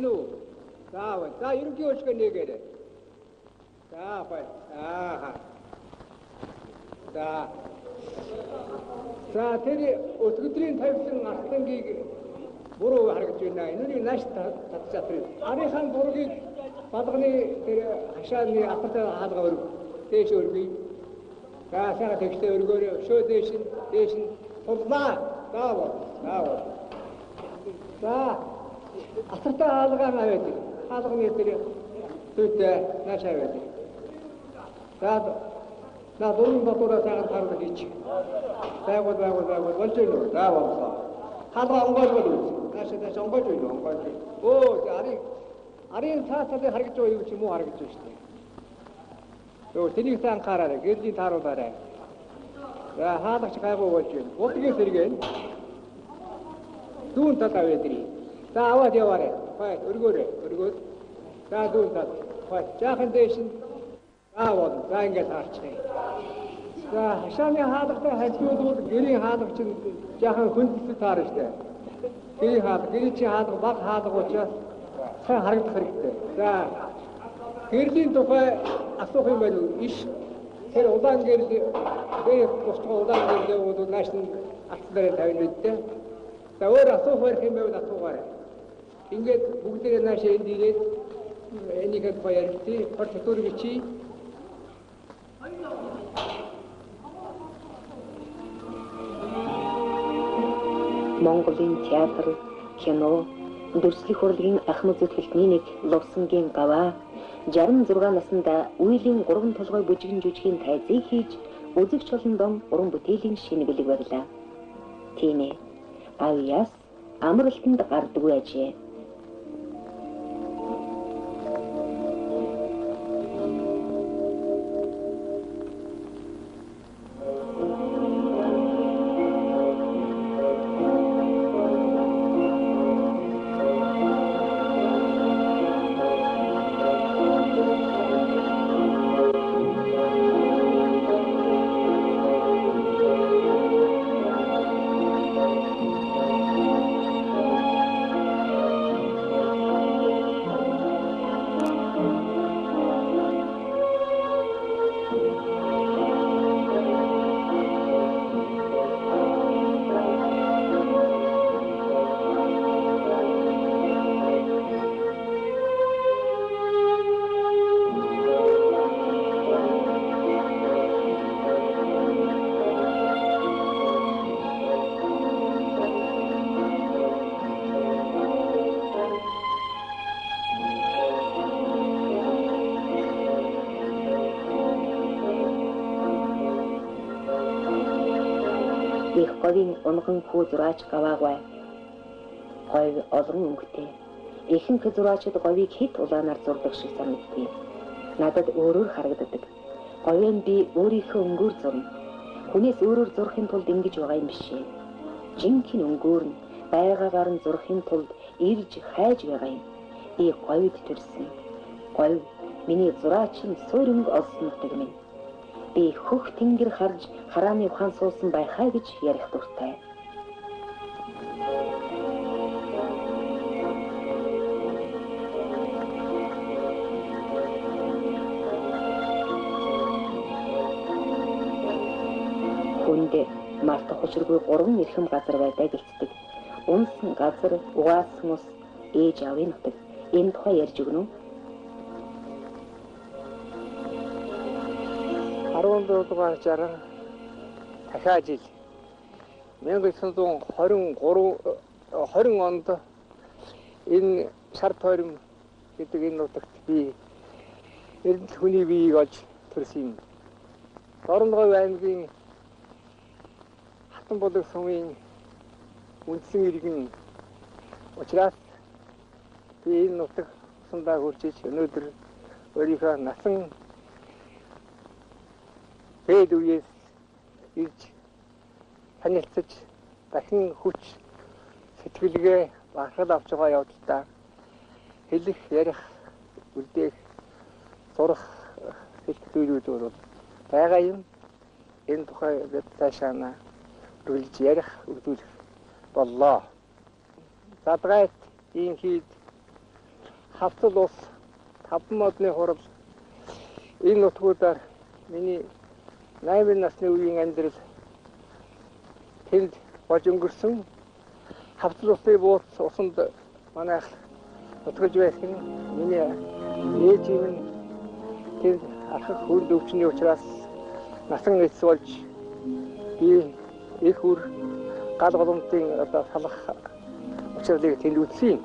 байна уу? За байна. За ерөнхий хөшгөө нээгээрэй. За байна. Аа. За. За тэр өсгөдрийн тавьсан арслангийг буруу харагдаж байна. Энэнийг нааш татчих тэр. Арийнхаа зургийг балганы тэр хашааны атартай хаалга өрг. Дээш өргөе. За сайхан тэгштэй өргөөрэй. Өшөө дээш нь дээш нь туллаа. За бол. За бол. За атартай хаалгаа аваад. Хаалганы тэр зүйтэй нааш аваад. За на дөрвөн дотоороо сайхан таардаг хийчих. Байгуул байгуул байгуул болж байна уу? За боллоо. Хаалга онгойлгол үз. Нааш нааш онгойж байна уу? Онгойж. Өө арын арын цаа цаалыг харагдаж байгаа юу чи муу харагдаж байна шүү дээ. Өө тэнийг сайн анхаараарай. Гэрлийн тааруулаарай. За хаалгач гайгүй болж байна. Будгийн сэргэн. Дүүн тал аваад ирье. За аваад яваарай. Бай өргөөрэй. Өргөөд. За дүүн тал. Бай жаахан дээш нь. За болно. За ингээд таарчихъя. За хашааны хаалгатай харьцуулбал гэрийн хаалга чинь жаахан хөндлөлт таарна шүү дээ. Гэрийн хаалга, гэрийн чинь хаалга баг хаалга учраас сайн харагдах хэрэгтэй. За гэрлийн тухай асуух юм байна уу? Иш тэр улаан гэрэл дээр бусдаа улаан гэрлээ бол нааш нь алт дээр тавина үедээ. За өөр асуух барих юм байвал асуугаарай. Ингээд бүгдээрээ нааш энд ирээд энийхээ тухай ярилцъя. Хор татвар бичиж. Монголын театр, кино, дүрслэх урлагийн ахмад зүтгэлтний нэг Лувсангийн гаваа 66 наснда үеийн 3 толгой бүжигэн жүжигийн тайзыг хийж үзэгч олондон уран бүтээлийн шинэ бэлэг барилаа. Тийм ээ. Авьяас амралтанд гардаггүй ажээ. Их говийн унган хүү зураач гаваагүй. Говь олон өнгөтэй. Ихэнх зураачид говийг хэд улаанаар зурдаг шиг санагддаг. Надад өөрөөр харагддаг. Говийн би өөрийнхөө өнгөөр зурна. Хүнээс өөрөөр зурхын тулд ингэж байгаа юм биш ээ. Жинхэнэ өнгөөр нь байгаагаар нь зурхын тулд ирж хайж байгаа юм. Би говьд төрсөн. Говь миний зураачийн суурь өнгө олсон нутаг минь. Би хөх тэнгэр харж харааны ухаан суусан байхаа гэж ярих дуртай. Хүнд мартах учиргүй 3 эрхэм газар байдаг гэлцдэг. Унсан газар, угаасан ус, ээж аавын нутаг. Энэ тухай ярьж өгнө үү? 14 дугаар 60 дахиад жил 1923 20 онд энэ шар тойром гэдэг энэ нутагт би эрдэнэт хүний биеийг олж төрсөн юм. Дорногов аймгийн Хатанбулаг сумын үндсэн иргэн учраас би энэ нутаг сундаа хурж өнөөдөр өөрийнхөө насан дээд үеэс ирж танилцаж дахин хүч сэтгэлгээ бахархал авч байгаа явдалтай хэлэх, ярих, үлдээх, сурах хэлэх зүйлүүд бол байгаа юм. Энэ тухай бид цаашаа үргэлж ярих, өгдүүлэх боллоо. Задгайт, Инхийд, Хавцал ус, таван модны хурал энэ нутгуудаар миний 8 насны үеийн амьдрал тэнд бож өнгөрсөн. Хавцал усны бууц усанд манайх нутгалж байсан. Миний ээж минь тэнд архах хүнд өвчний учраас насан эц болж би их үр гал голомтын одоо салах учирлыг тэнд үзсэн.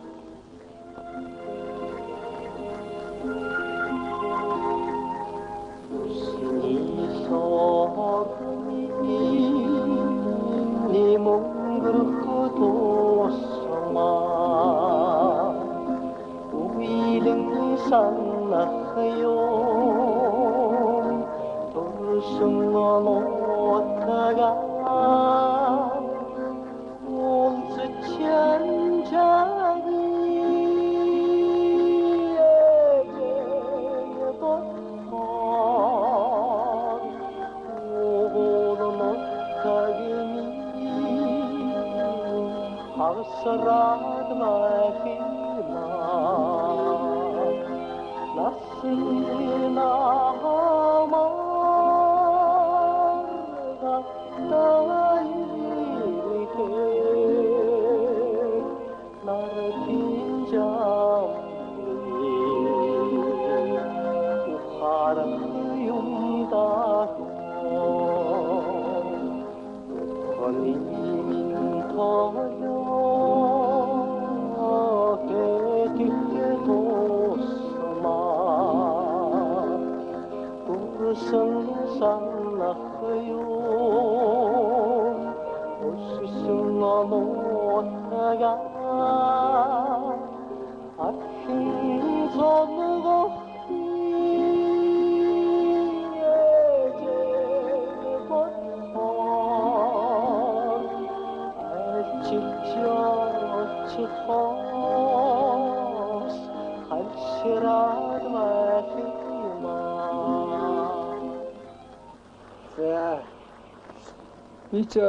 Би ч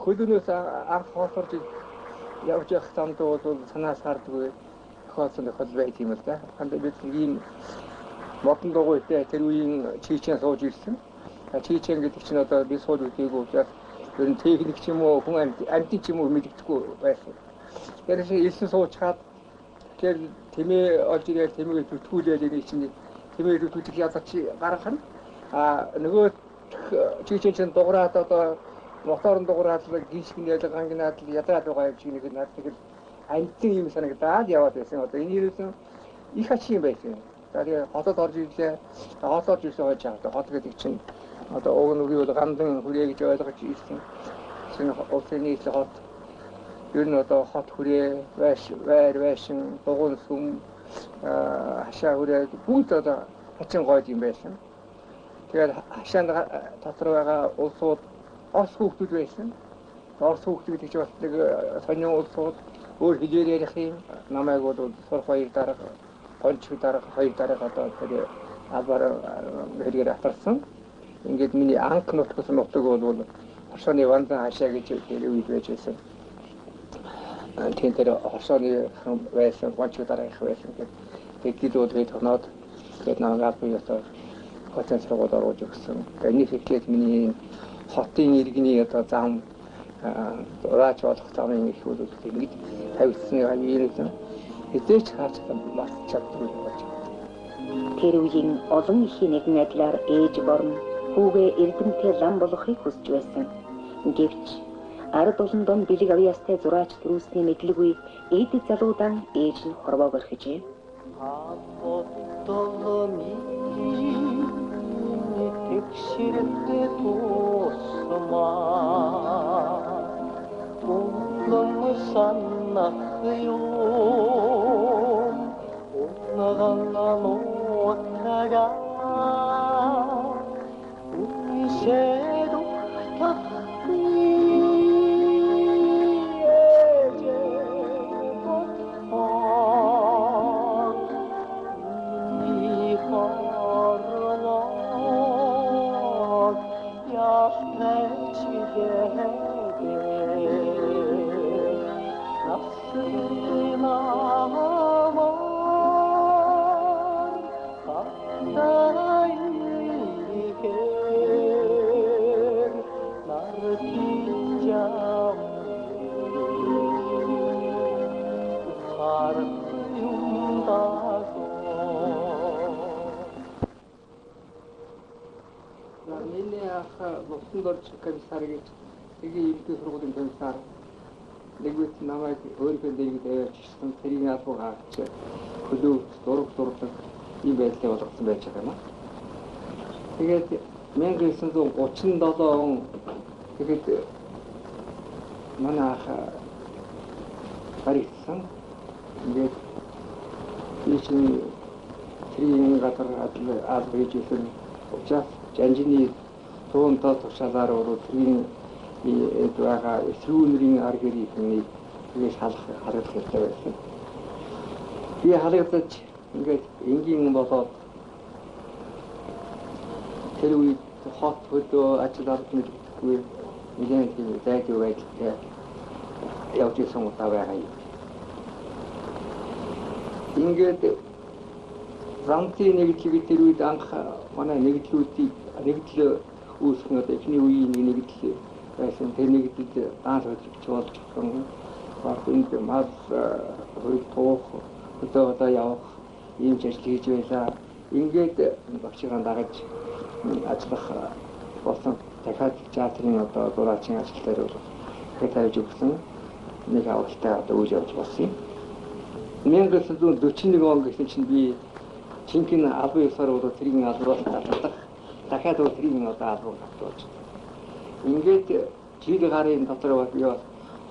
хөлөөнөөс анх хоосорж явж явах замд бол санаас хардгүй тохиолдсон тохиолдол байт юм л да. Ханд бид ийм модон дугуйтай тэр үеийн чийчэн сууж ирсэн. Чийчэн гэдэг чинь одоо би сууж үзээгүй учраас ер нь техник ч юм уу хүн амьтан ч юм уу мэддэхгүй байсан. Тэгэхээр элсэн суучхаад тэгэхээр тэмээ олж ирээд тэмээгээ зүтгүүлээд энэ чинь тэмээ зүтгүүлэх язгач гаргах нь а нөгөө чийчэн чинь дуграад одоо моторон дуграад гиншгэнэл гангинаад ядраад байгаа юм шиг нэг надад нэг амьтан юм санагдаад яваад байсан. Одоо энэ ерөөсөн их ач юм байсан. За тэгээ хотод орж ирлээ. Хот орж ирсэн хойч яа. Хот гэдэг чинь одоо уг нь үгүй бол гандан хүрээ гэж ойлгож ирсэн. Шинэ улсын нийслэл хот. Ер нь одоо хот хүрээ, байш, байр, байшин, дугуйн сүм, хашаа хүрээ бүгд одоо хачин гойд юм байсан. Тэгээд хашаанд дотор байгаа улсууд Орос хүүхдүүд байсан. Орос хүүхдүүд гэдэг чинь бас нэг сонин улсууд өөр хэлээр ярих юм. Намайг бол сурах хоёр дарга, гончиг дарга, хоёр дарга одоо тэр албаар хэрэгээр атарсан. Ингээд миний анх нутгасан нутаг бол Хорсооны Ванзан хашаа гэж тэр үед байж байсан. Тийм тэр Хорсооны байсан, гончиг дарга их байсан гэдэг. Тэгээд бол тэгээд тоноод тэгээд намайг албан ёсоор хотын сургуульд оруулж өгсөн. Тэгээд нэг хэвчээд миний хотын иргэний одоо зам зураач болох замын их үйл ингэж тавигдсан юм хэзээ ч хаач мартаж чаддаггүй болж байна. Тэр үеийн олон ихийн нэгэн адилаар ээж борн хүүгээ эрдэмтэй лам болохыг хүсэж байсан. Гэвч ард улам бэлэг авьяастай зураач төрүүлсний мэдлэггүй эд залуудан ээж нь хорвоог орхижээ. Тэгшэртэй тусмаа Улам санах юм Унагананотага Үнсэд ухтахи Nasıl ama хотонд орж комиссар гэж тэгээ эмэгтэй сургуулийн комиссар нэг үед намайг өөрийнхөө дэргэд аваачсан тэрийн албаг хаагч хөлөө зураг зурдаг ийм байдлыг болгосон байж байгаа юм аа. Тэгээд 1937 он тэгэхэд манай ах баригдсан. Ингээд би чинь тэрийн газар алба хийж исэн учраас жанжины туунтаа тушаалаар уруу тэрийн байгаа эсрүүнрийн ар гэрийнхнийг тэгээс халах харагдах хэрэгтэй байсан. Би халагдаж ингээд энгийн болоод тэр үед хот хөдөө ажил арга мэддэггүй нэлээд тийм зайгүй байдалтай явж исэн удаа байгаа юм. Ингээд Францын нэгдлийг тэр үед анх манай нэгдлүүдийг нэгдэл үүсгэн одоо эхний үеийн нэгдэл байсан. Тэр нэгдлд ганц хөдөлгч болж бас энд мал хөрөг туух хөдөө одоо явах ийм ч ажил хийж байлаа. Ингээд багшигаа дагаж ажиллах болсон. Дахиад театрын одоо зураачийн ажил дээр бол дахиад тавьж өгсөн нэг авалтай одоо үйл явдал болсон юм. 1941 он гэсэн чинь би жинхэнэ албан ёсоор бол тэргийн албаас татдаг. Дахиад бол тэргийн одоо албан татвуулж. Ингээд жил гарын дотор би бас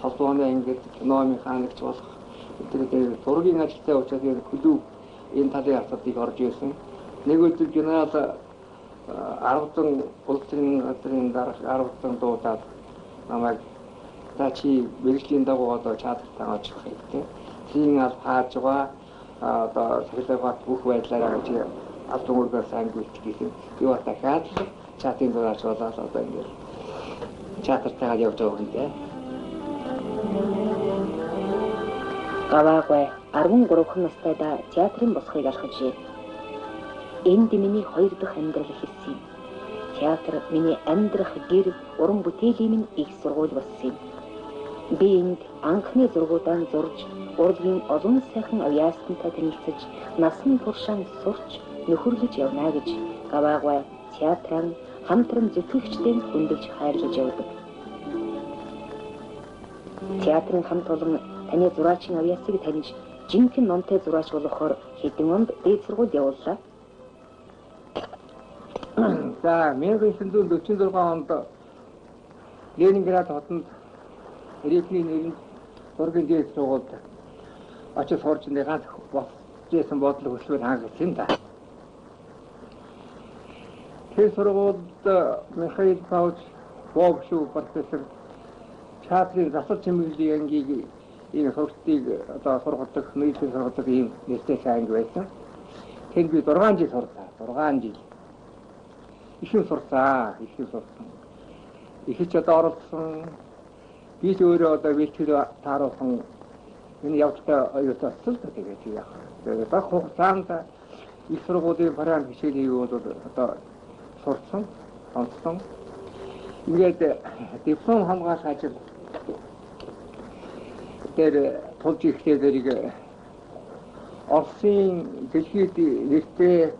холбооны ингээд кино механикч болох тэр зургийн ажилтай учраас энэ клуб энэ талын асуудыг орж ирсэн. Нэг өдөр генерал 10 улс төрийн газрын дарга 10 дуудаад намайг за чи мэргэжлийн дагуу одоо чаатартаа очих хэрэгтэй. Тийм аль хааж байгаа одоо сахилгаат бүх байдлаараа чи албан үүргээр сайн гүйцэтгэх гэсэн. Би бас дахиад л чатын зураач болоод одоо ингээд чатартайгаа явж байгаа юм дээ. Гаваагүй 13 настайдаа театрын босхийг алхажээ. Энд миний хоёр дахь амьдрал эхэлсэн юм. Театр миний амьдрах гэр уран бүтээлийн минь их сургууль болсон юм. Би энд анхны зургуудаа зурж, урлагийн олон сайхан авьяастантай танилцаж, насан туршаа сурч, нөхөрлөж явна гэж Гаваагүй театран хамтран зүтгэгчдээ хүндэлж хайрлаж явдаг. Театрын хамт олон таны зураачийн авьяасыг таньж, жинхэнэ номтой зураач болохоор хэдэн онд дээд сургуульд явууллаа. За 1946 онд Ленинград хотонд Репний нэрийн зургийн дээд сургуульд очиж сурч нэг ганц босжсэн бодол хүслээр хангасан юм да. Тэр сургуульд Михаил Павлович Бобшу профессор театрын засал чимэглэлийн ангийг энэ сургалтыг одоо сургадаг, нийтийн сургадаг ийм нэртэй анги байсан. Тэнд би 6 жил сурлаа. 6 жил. Их сурсан, их сурсан. Их ч одоо оролцсон. Би ч өөрөө одоо бэлтгэл тааруулсан энэ явдалтай оюутан болсон л тэгээд яах. Тэгээд баг хугацаанд их сургуулийн парам хичээлийг бол одоо сурсан, сонссон. Ингээд диплом хамгаалах ажил дээр тулж ихдээ дэрийг Оросын дэлхийд нэртэй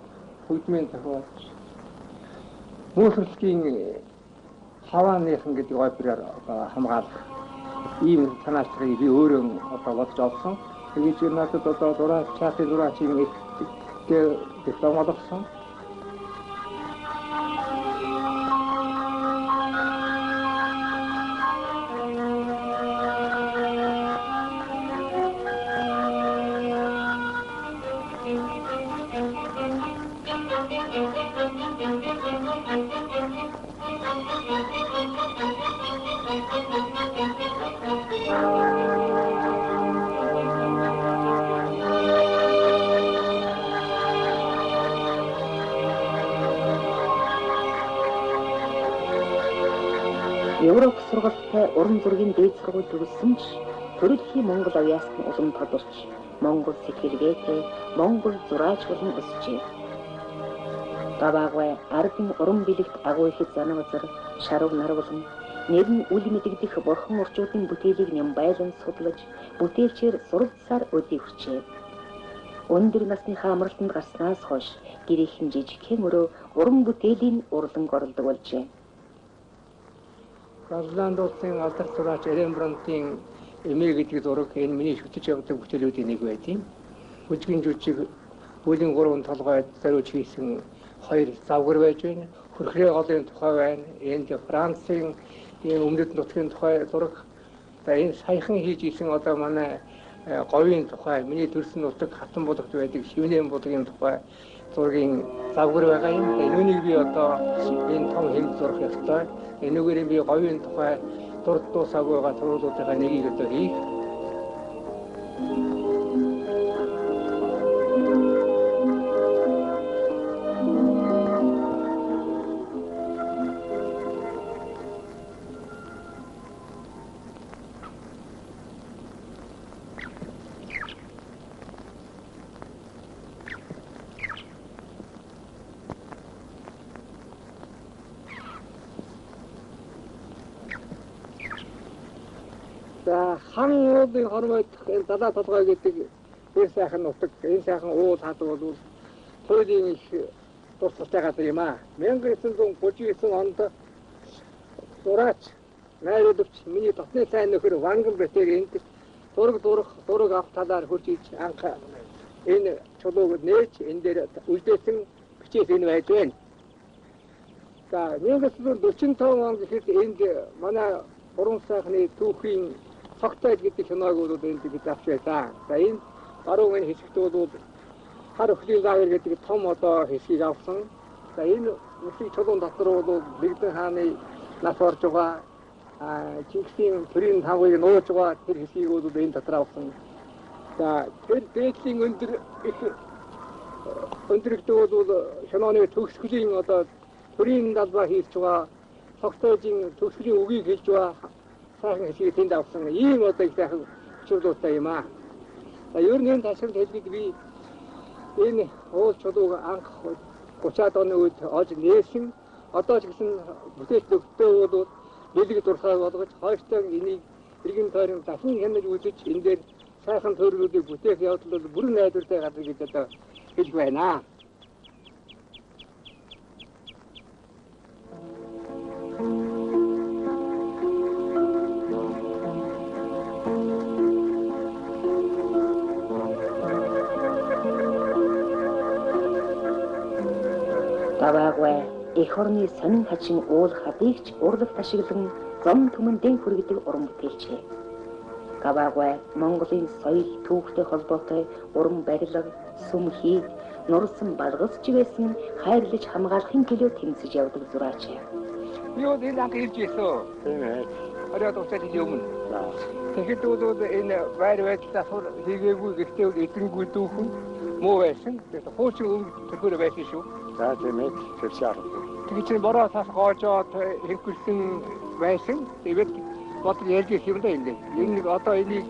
хөгжмийн зохиолч Мусоргскийн Хавааныхан гэдэг операар хамгаалах ийм санаачлагыг би өөрөө одоо бодож олсон. Тэгээд чи надад одоо зураач, театрын зураачийн эрхтэй диплом олгосон. Европ сургалттай уран зургийн дээд сургууль төгссөн ч төрөлхийн Монгол авьяас нь улам тодорч, Монгол сэтгэлгээтэй, Монгол зураач болон өсжээ. Гаваагүй ардын уран бэлэгт агуу ихэд занавзар, шарав нарвалан, нэр нь үл мэдэгдэх бурхан урчуудын бүтээлийг нямбайлан судлаж, бүтээлчээр суралцсаар өдий хүрчээ. Өндөр насныхаа амралтанд гарснаас хойш гэрийнхэн жижигхэн өрөө уран бүтээлийн урланг оролдог болжээ. Голланд улсын алдарт зураач Рембрандтын Эмээ гэдэг зураг энэ миний шүтэж явдаг бүтээлүүдийн нэг байдیں۔ Бүжгийн жүжиг бүлийн гурван толгойд зориулж хийсэн хоёр завгар байж байна. Хөрхрээ голын тухай байна. Энд Францын ийм өмнөд нутгийн тухай зураг. За энэ саяхан хийж исэн одоо манай говийн тухай, миний төрсэн нутаг Хатан буулагт байдаг Шивнэн буулагын тухай зургийн завгар байгаа юм. Энүүнийг би одоо энэ том хэмж зурах ёстой. Энүүгээр би говийн тухай дурд дуусаагүй байгаа зургуудынхаа нэгийг одоо хийх. За хан уулын хормойд далаа толгой гэдэг энэ сайхан нутаг, энэ сайхан уул хад бол туйлын их дурсгалтай газар юм аа. 1939 онд зураач найруулагч миний дотны сайн нөхөр Ванган Бэтэр энд зураг зурах, зураг авах талаар хурж иж анх энэ чулууг нээж энэ дээр үлдээсэн бичээс энэ байж байна. За 1945 он гэхэд энд манай Гурван сайхны түүхийн цогтой гэдэг киног бол энд бид авч байсан. За энэ баруун энэ хэсэгт бол хар өхлийн лагер гэдэг том одоо хэсгийг авсан. За энэ хэсэг чулуун дотор бол Бэгдэн хааны нас орж байгаа, Чингисийн төрийн тавыг нууж байгаа тэр хэсгийг бол энэ дотор авсан. За тэр дээдлийн өндөр их өндрөгдөг бол киноны төгсгөлийн одоо төрийн далбаа хийж байгаа, цогтойжийн төгсгөлийн үгийг хэлж байгаа сайхан хэсгийг тэнд авсан. Ийм одоо их сайхан чулуутай юм аа. За ер нь энэ ташрамт хэлбэг би энэ уул чулууг анх 30-аад оны үед олж нээсэн. Одоо ч гэсэн бүтээлч нөхдөд бол бэлэг дурсаа болгож хойштоо энийг иргэн тойрон дахин хянаж үзэж энэ дээр сайхан төрөлүүдийг бүтээх явдал бол бүрэн найдвартай газар гэж одоо хэлэх байна. Гаваагвай эх орны сонин хачин уул хадыг ч урлагт ашиглан зам түмэндээ хүргэдэг уран бүтээлчээ. Гаваагвай Монголын соёл түүхтэй холбоотой уран барилга, сүм хийд, нурсан балгасч байсан хайрлаж хамгаалахын төлөө тэмцэж явдаг зураач. Би бол энэ анх ирж ирсэн. Тийм ээ. 20 жилийн өмнө. Тэгэхэд бол энэ байр байдлаа сур хийгээгүй, гэхдээ эдэнгүй дүүхэн муу байсан. Тэгээд хуучин өнгө төрхөөр байсан шүү. За тийм ээ. Тэр шаар. Тэгээд чинь бороо тас гоожоод хинхэлсэн байсан. Тэгээд бодол ярьж ирэх юм да энэ. Энэ нэг одоо энийг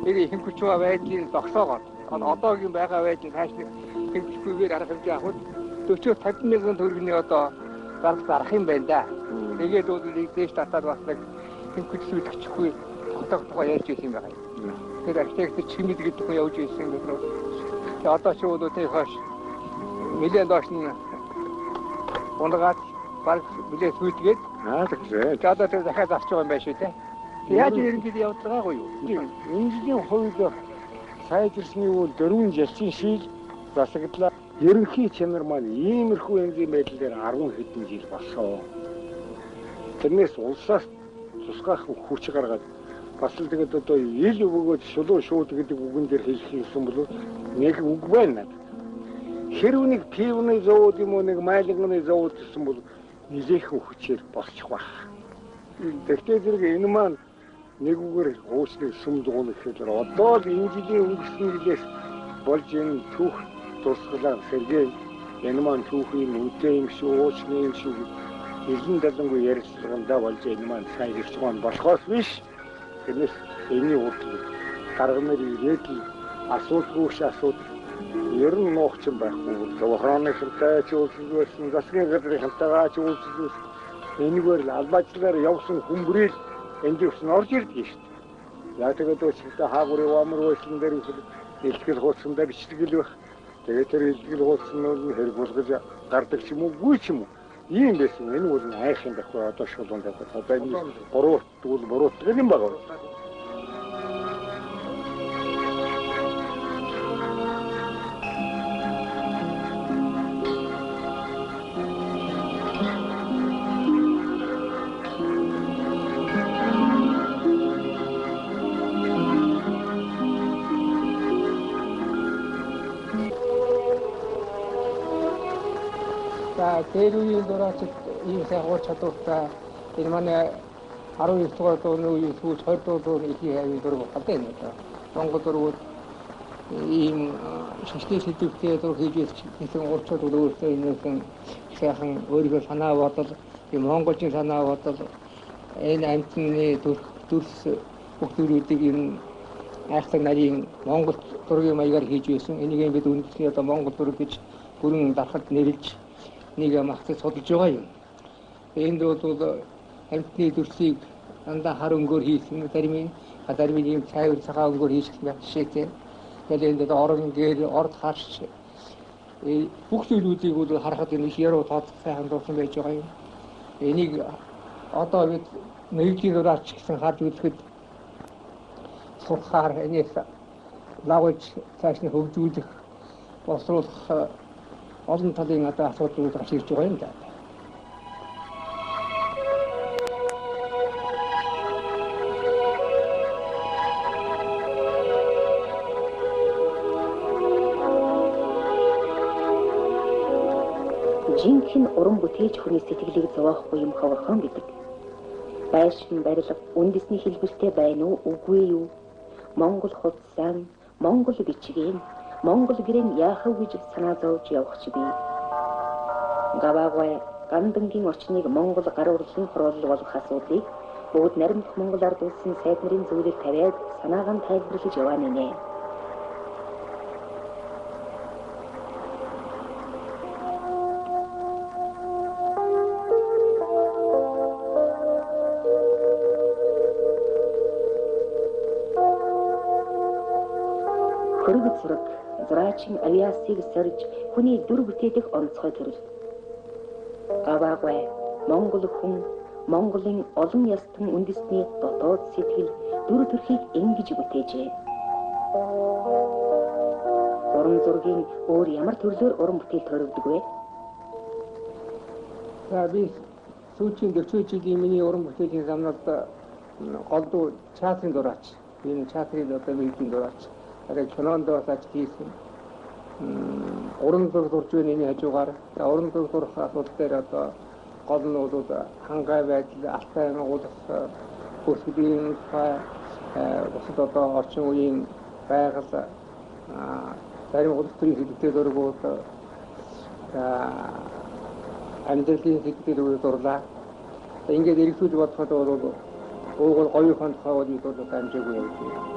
хинхэлж байгаа байдлыг зогсоогоод одоогийн байгаа байдлыг цааш хинхэлхгүйгээр арга хэмжээ авахд 40-50 мянган төгрөгийн одоо зарах зарах юм байна да. Тэгээд бол нэг дээш татаад бас нэг хинхэлсүүлчихгүй тогтоох тухай ярьж ирсэн юм байна. Тэр архитектор Чимэд гэдэг хүн явж ирсэн гэдэг нь. Тэгээд одоо ч бол тэр хойш нэлээд доош нь унгаад баг нэлээд сүйдгээд аа тэгсэн. Тэгээд одоо тэр дахиад зарч байгаа юм байна шүү дээ. Яаж ерөнхийдөө явж байгаагүй юу? Энэ жилийн хувьд сайжирсны үйл 4 жилийн шил засагдлаа. Ерөнхий чанар маань иймэрхүү янзын байдал дээр 10 хэдэн жил болсон. Тэрнээс улсаас тусгаах хүч гаргаад бас л тэгээд одоо ил өгөөд шулуу шууд гэдэг үгэн дээр хэлэх юмсан бол нэг үг байна надад. Хэрв нэг пивны завод юм уу нэг майланганы завод гэсэн бол нэлээхэн хүчээр болчих байх. Тэгтээ зэрэг энэ маань нэг үгээр хуучлыг сүм дугуй гэхээр одоо л энэ жилийн өнгөрсөн жилээс болж энэ түүх дурсгалаа Сергей энэ маань түүхийн үнэтэй юм шүү, уучны юм шүү нэлэн далангүй ярилцлагандаа болж энэ маань сайн ирж байгаа нь болохоос биш. Тэрнээс энэний урд гаргамаар ирээд л асуудалгүй ш асуудал ер нь нуух ч юм байхгүй. Зовхрооныхантай ч уулзсан байсан, засгийн газрынхантайгаа ч уулзсан байсан. Энэгээр л албаачлалаар явсан хүмүүрэл энд явсан орж ирдэг шүү дээ. Яг тэгээд өчигдөр хаагурын вамар байсан дээр илтгэл хуудсандаа бичлэгэл байх. Тэгээд тэр илтгэл хуудсан нь хэрэг болгож гардаг ч юм уу, үгүй ч юм уу. Ийм байсан. Энэ бол айх юм байхгүй одоо шулуун тавих. Одоо энэ буруутгуул буруутгал юм байгаа. За дээр үеийн зураачид ийм сайн ур чадвартай энэ манай 19 дугаар зууны үеийн сүүлч 20 дугаар зууны эхийн хавийн зураг байна энэ одоо. Монгол зургууд ийм шашны сэдвтэй зураг хийж байсан ур чадвар өөртөө юмсан сайхан өөрийнхөө санаа бодол, ийм монголын санаа бодол энэ амьтны дүрс бүх зүйлүүдийг юм айхтар нарийн Монгол зургийн маягаар хийж байсан. Энийг бид үндэсний одоо Монгол зураг гэж бүрэн дарахад нэрлэж нэг магтаж судалж байгаа юм. Энд бол амьтны дүрсийг дандаа хар өнгөөр хийсэн, зарим нь ийм цайвар цагаан өнгөөр хийсэн байх жишээтэй. Тэгээд энд одоо орон гээр орд харч бүх зүйлүүдийг бол харахад энэ их яруу тооцох сайхан дурсан байж байгаа юм. Энийг одоо бид нэгдийн зураач гэсэн харж үзэхэд сурахаар энэс лагуйч цааш нь хөгжүүлэх, боловсруулах олон талын одоо асуудлууд гарч ирж байгаа юм да. Жинхэнэ уран бүтээлч хүний сэтгэлийг зовоохгүй юм ховорхон гэдэг. Байшин барилга үндэсний хэлбэртэй байна уу, үгүй юу? Монгол хувцсан, Монгол бичгэн, Монгол гэрэн яахав гэж санаа зовж явах чи бий. Гаваагай Гандангийн орчныг Монгол гар урлын хуруулал болгох асуудлыг бүгд наримдах Монгол ард улсын сайд нарын зөвлөл тавиад санаагаа нь тайлбарлаж яваа нэ. Хөрөг зураг зураачин авиасыг сорж хүний дүр бүтээлэх онцгой төрөл. Гаваагай Монгол хүн Монголын олон ястан үндэсний дотоод сэтгэл дүр төрхийг ингэж бүтээжээ. Уран зургийн өөр ямар төрлөөр уран бүтээл төрөвдөг вэ? За би сүүлийн 40 жилийн миний уран бүтээлийн замнад голдуу театрын зураач. Энэ театрын одоо мэргэжлийн зураач. Арай кинонд бас ажил хийсэн. Уран зураг зурж байна энэ хажуугаар. За уран зураг зурах асуудал дээр одоо гол нь бол хангай байдал, алтай уулах бүсгүйн тухай, бусад одоо орчин үеийн байгаль, зарим улс төрийн сэдвтэй зургууд, амьдралын сэдвтэй зураг зурлаа. Ингээд эргэсүүлж бодоход бол уугуул говийнхын тухай бол би зурлах амжаагүй явж байна.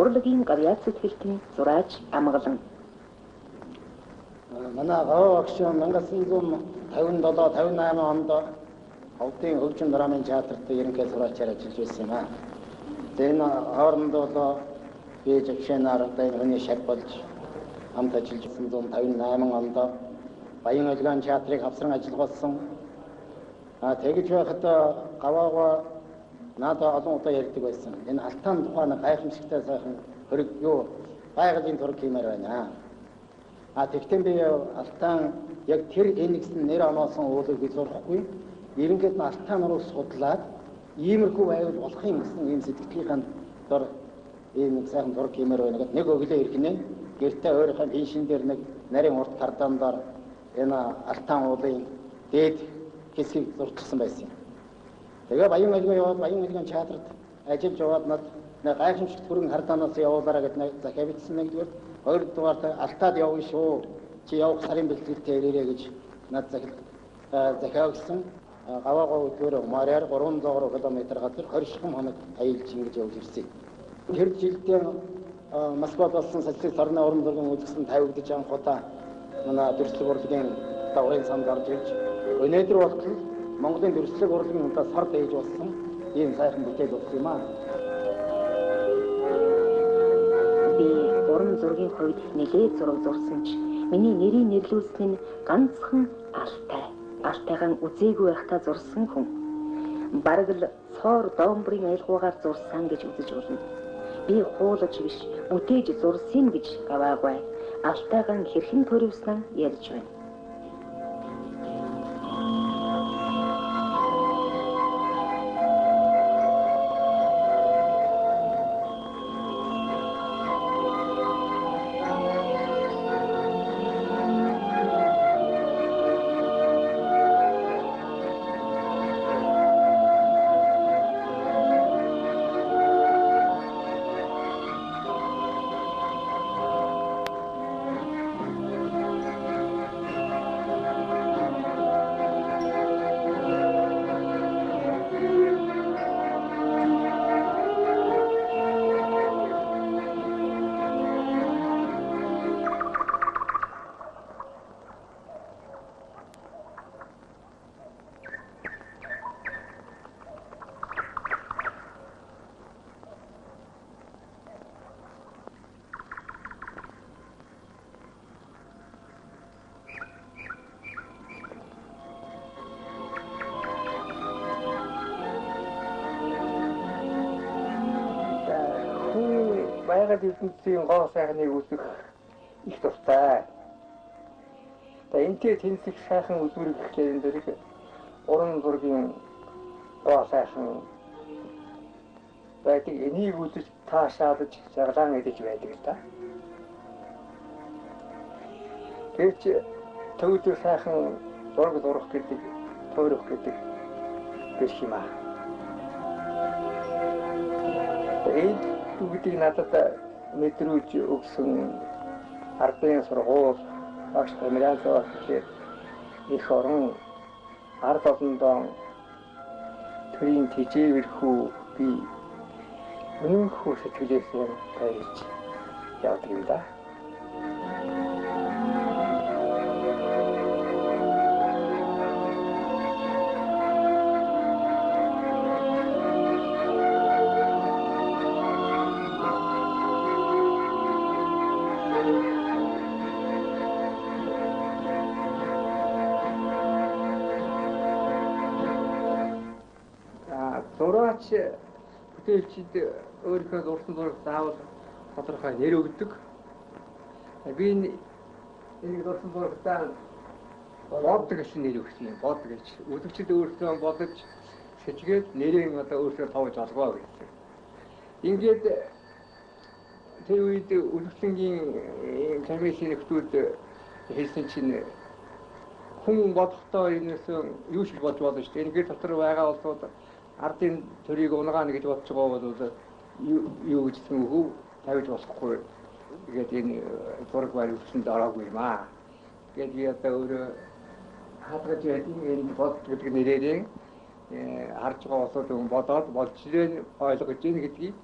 Урлагийн гавьяат сэтгэлтэн зураач Амгалан. Манай гаваа багш 1957 58 онд Ховдын хөгжим драмын театрт ерөнхий зураачаар ажиллаж байсан юм аа. Тэгээ энэ хооронд бол би жагшаанаар одоо энэ хүний шаг болж хамт ажиллаж 1958 онд Баян Өлгөн театрыг хавсран ажиллуулсан. А тэгж байхад гаваагаа надад олон удаа ярьдаг байсан. Энэ алтан тухай нэг гайхамшигтай сайхан хөрөг юу байгалийн зураг хиймээр байна. А тэгтэн би алтан яг тэр энэгсэн нэр оноосон уулыг би зурхгүй. Ерөнхийд нь алтан нуруу судлаад иймэрхүү байвал болох юм гэсэн ийм сэтгэлийнхэн дор ийм нэг сайхан зураг хиймээр байна гэд нэг өглөө иргэнэ. Гэртээ өөрийнхөө пеншн дээр нэг нарийн урт кардан дор энэ алтан уулын дээд хэсгийг зурчихсан байсан юм. Тэгээ Баян өлгөө яваад Баян өлгөн театрт ажиллаж яваад над нэг гайхамшигт хүрэн хардаанаас явуулаарай гэд нэг захиа бичсэн нэгдүгээр, хоёрдугаарт алтаад явна шүү. Чи явах сарын бэлтгэлтэй ирээрэй гэж над захиа өгсөн. Гаваагаа өдөөр мороор 300 км газар 20 ширхэн хоног аялж ингэж явж ирсэн. Тэр жилдээ Москвад болсон социалист орны уран зургийн үзэсгэлэн тавигдаж анхудаа манай дүрслэг урлагийн дагварын санд орж ирж өнөөдөр болтол Монголын дүрслэг урлагийн удаа сар дээж болсон ийм сайхан бүтээл болсон юм аа. Би уран зургийн хувьд нэлээд зураг зурсан ч миний нэрийг нэрлүүлсэн нь ганцхан Алтай. Алтайгаан үзээгүй байхдаа зурсан хүн. Бараг л цоор домбрын аялгуугаар зурсан гэж үзэж болно. Би хуулаж биш, бүтээж зурсан гэж гаваагүй. Алтайгаан хэрхэн төрөвсөн ярьж байна. Байгаль ертөнцийн гоо сайхныг үзэх их дуртай. За энтэй тэнцэх сайхан үзүүр гэхлээр энэ зэрэг уран зургийн гоо сайхан байдаг. Энийг үзэж таашаалж шаглаан идэж байдаг л да. Гэвч төвдөр сайхан зураг зурах гэдэг, тойрох гэдэг биш юм аа. Энэ бүгдийг надад мэдрүүлж өгсөн ардын сургууль багш Тамирянцаа гэхээр их орон ард олондоо төрийн тэжээвэрхүү би үнэнхүү сэтгэлээсээ баярлж явдаг юм да. Зураач бүтээлчид өөрийнхөө зурсан зураг заавал тодорхой нэр өгдөг. Би энэ зурсан зурагтаа бод гэсэн нэр өгсөн юм. Бод гэж. Үзэгчид өөрсдөө бодож сэжгээд нэрийг одоо өөрсдөө товж олгоо гэсэн. Ингээд тэр үед үзэгчдийн комиссийн нөхдүүд хэлсэн чинь хүн бодохдоо энэс юу шиг бодж болно шүү дээ. Ингээд дотор байгаа болоод ардын төрийг унгаана гэж бодож байгаа бол юу гэжсэн үгүй тавьж болохгүй. Тэгээд энэ зураг барь өвчнөд ороогүй юм аа. Тэгээд би одоо өөрөө хадгаж байдаг энэ бод гэдэг нэрээрээ харж байгаа улсууд бодоод болж ирэн ойлгож ийн гэдгийг.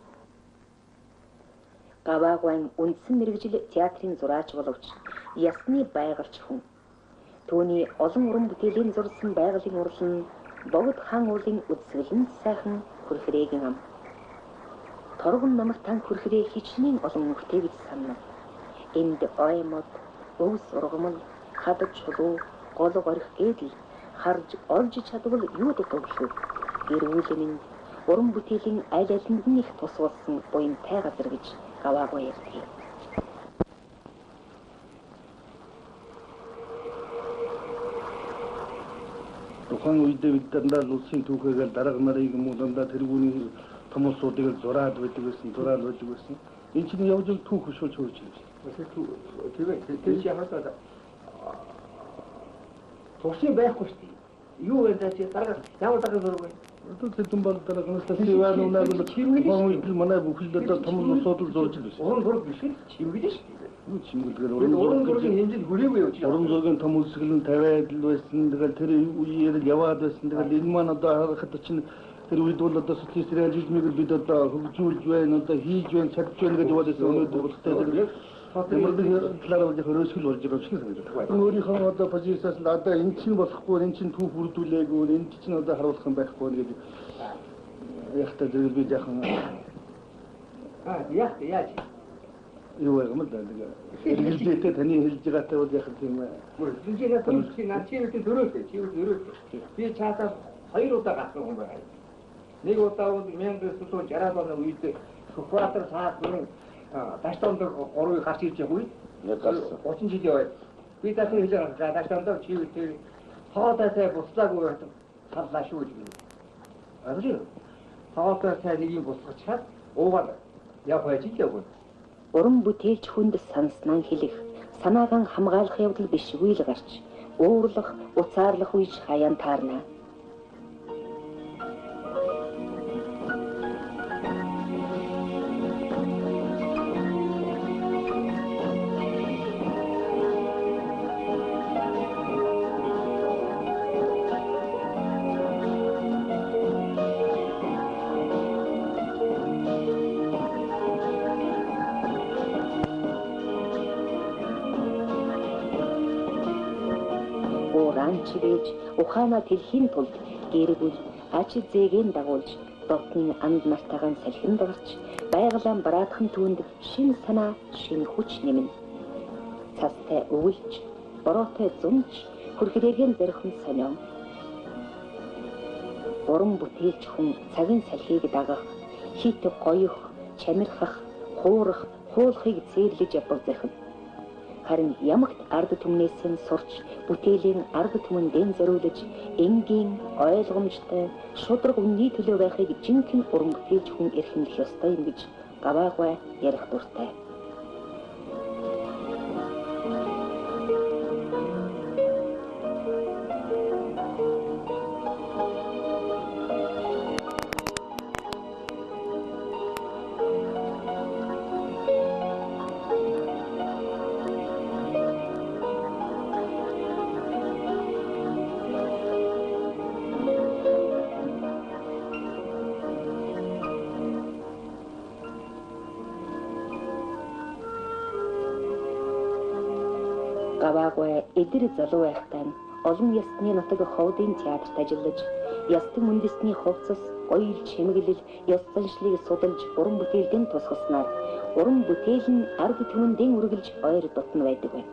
Гаваагвайн үндсэн мэргэжил театрын зураач боловч ясны байгальч хүн. Түүний олон уран бүтээлийн зурсан байгалийн урлал нь Богд хаан уулын үзэсгэлэнт сайхан хөрхөрөөгийн ам. Торгон намартан хөрхөрөө хичнээн олон өнгөтэй гэж санана. Энд ой мод, өвс ургамал, хад чулуу, гол горих гэдэл харж олж чадвал юу дутуу гэхв. Эрүүл мэнд уран бүтээлийн аль алинд нь их тус болсон буянтай газар гэж Гаваагвай ярьдаг. Тухайн үедээ бид дандаа л улсын түүхээгээл дарга нарыг юм уу дандаа тэргүүний том улсуудыг л зураад байдаг байсан, зураад байдаг байсан. Энэ чинь явж түүх биш болж хөөж юм. Тэр тэр чи ямар ч туршийн байхгүй шүү дээ. Юу вэ чи дарга ямар дарга зураг вэ? Одоо тэдэн бол дарга нас тавиад унаад тухайн үед манай бүхэл одоо том улсууд л зурж байсан. Уран зураг биш л чимгэлэн шүү дээ. Юу чимгэлгээр уран зургийн хэмжээнд хүрээгүй юу чи? Уран зургийн том үлсгэл нь тавиад л байсан. Тэгэл тэр үеэр л яваад байсан. Тэгэл энэ маань одоо харахад чинь тэр үед бол одоо социалист реализмыг бид одоо хөгжүүлж байна, одоо хийж байна, чадж байна гэж яваад байсан. Өнөөдөр болохтой тэр ямар нэг талаараа бол хөрөөсгөл болж байгаа юм шиг санагдав. Өөрийнхөө одоо позициас нь одоо энэ чинь болохгүй, энэ чинь түүх бүрдүүлээгүй, энэ чинь одоо харуулах юм байхгүй гэж яхтай зэрэг би яхан яг яаж юу юм л да нэг хэрэглээтэй таны хэлж байгаатай бол яхан тийм энэ чи над чи үгүй дөрөөтэй чи үгүй дөрөөтэй би чаатаа хоёр удаа гарсан хүн байгаа. Нэг удаа бол 1960 оны үед Сүхбаатар саад бүрэн Даштонд гурвыг гарч ирж байгаа үед 30 жил яваад би тасны хэлж байгаа Даштонд чи тэр тоотойтой буслаагүй байсан саллаа шүү гэж. Ойлгож байна. Тоотойтой нэг юм буслахчаад уугаар явах байж л явна. Уран бүтээлч хүнд санснаа хэлэх, санаагаан хамгаалах явдал бишгүй л гарч, уурлах, уцаарлах үеч хаяан таарна. Чивэж ухаанаа тэлхийн тулд гэр бүл ач зээгийн дагуулж дотны анд нартайгаан салхинд гарч байгалаа бараатхан түүнд шин санаа шин хүч нэмнэ. Цастай өвөлж, бороотой зунж, хөрхөрөөгийн зорихон сонио. Уран бүтээлч хүн цагийн салхийг дагах, хит гоёх, чамирхах, хуурах, хуулахыг цээрлэж явах зорхино. Харин ямагт ард түмнээс нь сурч, бүтээлийн ард түмэндээ зориулж, энгийн, ойлгомжтой, шударга үнний төлөө байхыг жинхэнэ уран бүтээлч хүн эрхэмлэх ёстой юм гэж Гаваагвай ярих дуртай. Гаваагвай эдэр залуу байхдаа олон ясны нутаг ховдын театрт ажиллаж, ястан үндэсний хувцас, гоёл чимэглэл, ёс заншлыг судалж уран бүтээлдэн тусгаснаар уран бүтээл нь ард түмэндээ үргэлж ойр дотно байдаг байна.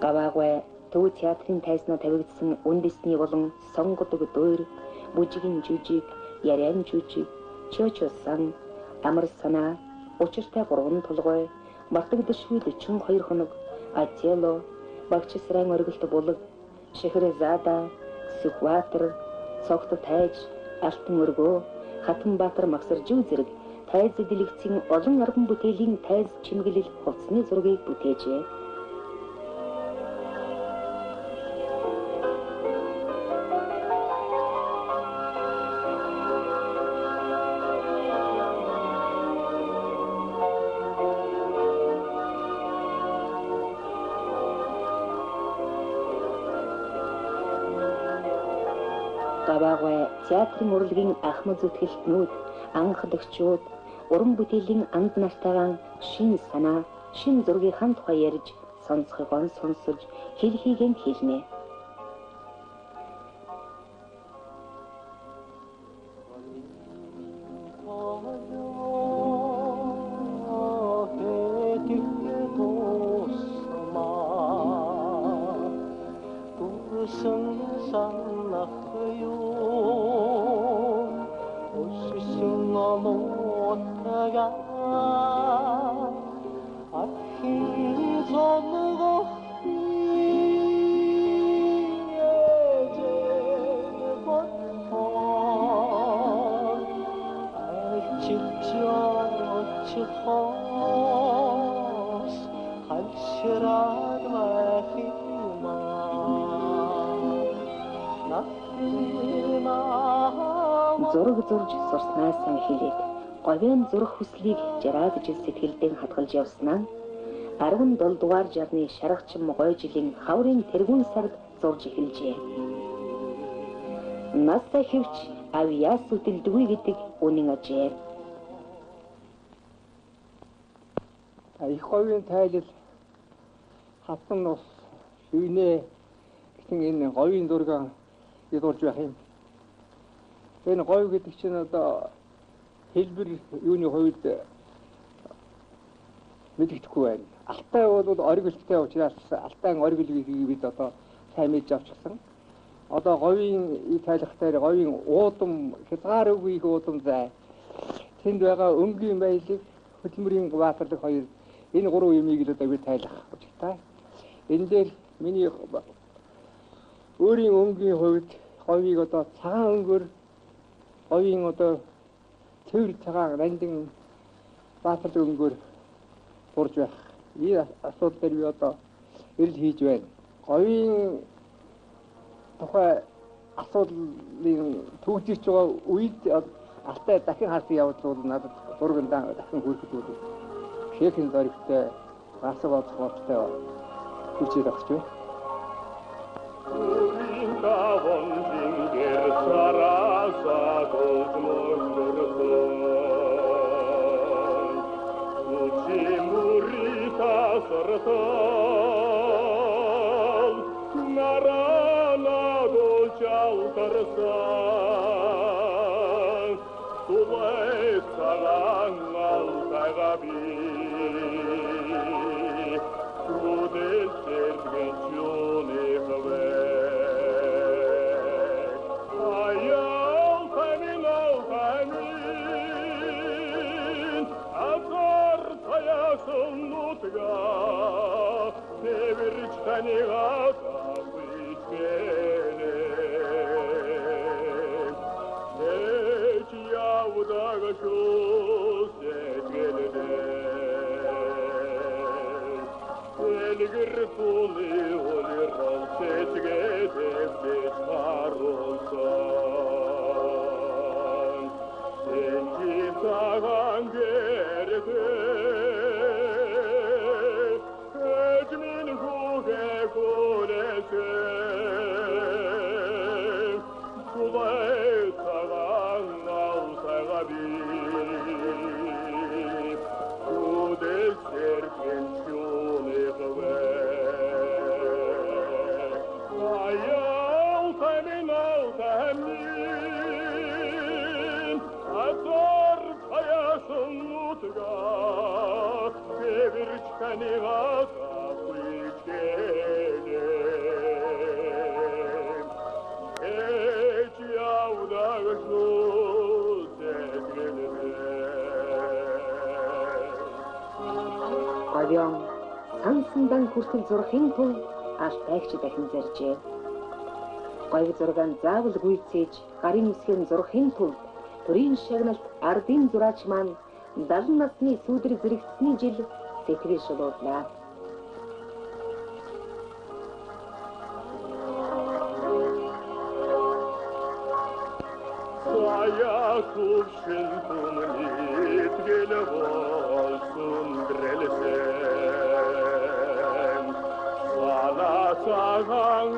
Гаваагвай Төв театрын тайзнаа тавигдсан үндэсний болон сонгодог дуур, бүжгийн жүжиг, яриан жүжиг, чөчө сан, амар санаа, учиртай гурван толгой, мартагдашгүй 42 хоног, Отелло, Багчсарайн оргилт булаг, Шехерезада, Сүхбаатар, Цогт тайж, Алтан өргөө, Хатанбаатар Магсаржив зэрэг тайз дэлгэцийн олон арван бүтээлийн тайз чимэглэл хувцсны зургийг бүтээжээ. Гаваагай театрын урлагийн ахмад зүтгэлтнүүд, анхдагчуд, уран бүтээлийн анд нартайгаан шин санаа, шин зургийнхаа тухай ярьж, сонсохыгоо сонсож, хэлхийг нь хэлнэ. Зураг зурж сурснаасаа хэлээд говийн зурх хүслийг 60-аад жил сэтгэлдэн хадгалж явснаа 17 дугаар жарны шаргачин гой жилийн хаврын тэргүүн сард зурж эхэлжээ. Нас ахивч авьяас үтэлдгүй гэдэг үнэн ажээ. Их говийн тайлал хатан ус шивнэ гэсэн энэ говийн зураг зурж байх юм. Энэ говь гэдэг чинь одоо хэлбэр юуны хувьд мэдэгдэхгүй байна. Алтай бол оргилттой учраас алтайн оргил гэдгийг бид одоо сайн мэдж авчихсан. Одоо говийн тайлах дээр говийн уудам, хязгааргүй их уудам зай. Тэнд байгаа өнгийн баялаг, хөдөлмөрийн баатарлаг хоёр энэ гурван юмыг л одоо би тайлах учиртай. Энэ дээр миний өөрийн өнгийн хувьд говийг одоо цагаан өнгөөр говийн одоо цэвэр цагаан нандин баатарлаг өнгөөр зурж байх. Энэ асуудал дээр би одоо эрэл хийж байна. Говийн тухай асуудлын төвжирч байгаа үед алтай дахин харсан явдал бол надад зургандаа дахин хүрэхэд бол шээхэн зоригтой гасаг бодох бодтой хүчээр авч байна. Говьон Сансандан хүртэл зурхын тулд алтайгч дахин заржээ. Говь зургаан заавал гүйцээж гарын үсгээр зурхын тулд төрийн шагналт ардын зураач маань 70 насны сүүдэр зэрэгцсэний жил сэтгэл шулууллаа. Кувшин түмний тгэл болсон дрэлсэн. Сана цагаан